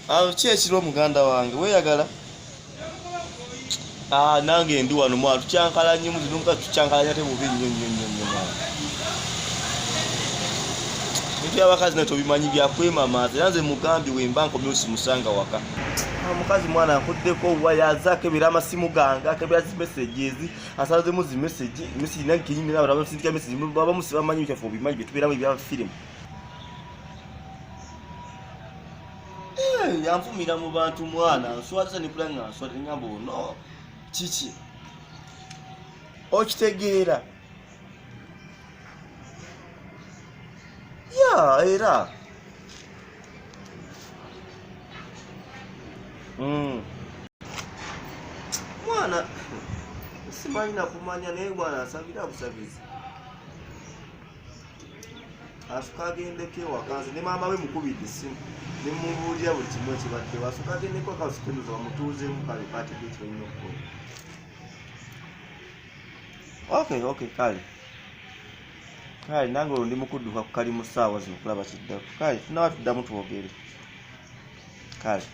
Awo ki ekiro muganda wange weeyagala? Ah, nange ndi wano mwana tukyankalanye mu zino mukazi tukyankalanya ate bubi nnyo nnyo nnyo nnyo mwana. Ebintu by'abakazi naye tobimanyi byakwemamaaza era nze mugambye wemba nkomyewo simusanga waka. Ah, mukazi mwana nkuddeko waya aze akebera amasimu gange akebera zi messages asanzemu zi message message nange kenyini nabo abasindika message baba musibamanyi byaffe obimanyi byetubeeramu ebya firimu. Eh, yanvumira mu bantu mwana nswaza nekula nga nswadde ngamba ono kiki okitegeera ya era mm. mwana simanyi nakumanya naye mwana asabira busabizi Asooka agendeko ewaka nze ne maama we mukubidde essimu ne mubuulira buli kimu ekibaddewo. Asooka agendeko ewaka basitunuza bamutuuzeemu kale baatidde kye balina okukola. Okay, okay, kale. Kale nange olwo ndi mu kudduka ku kali mu ssaawa zino okulaba kiddako. Kale tunaaba tuddamu twogere. Kale.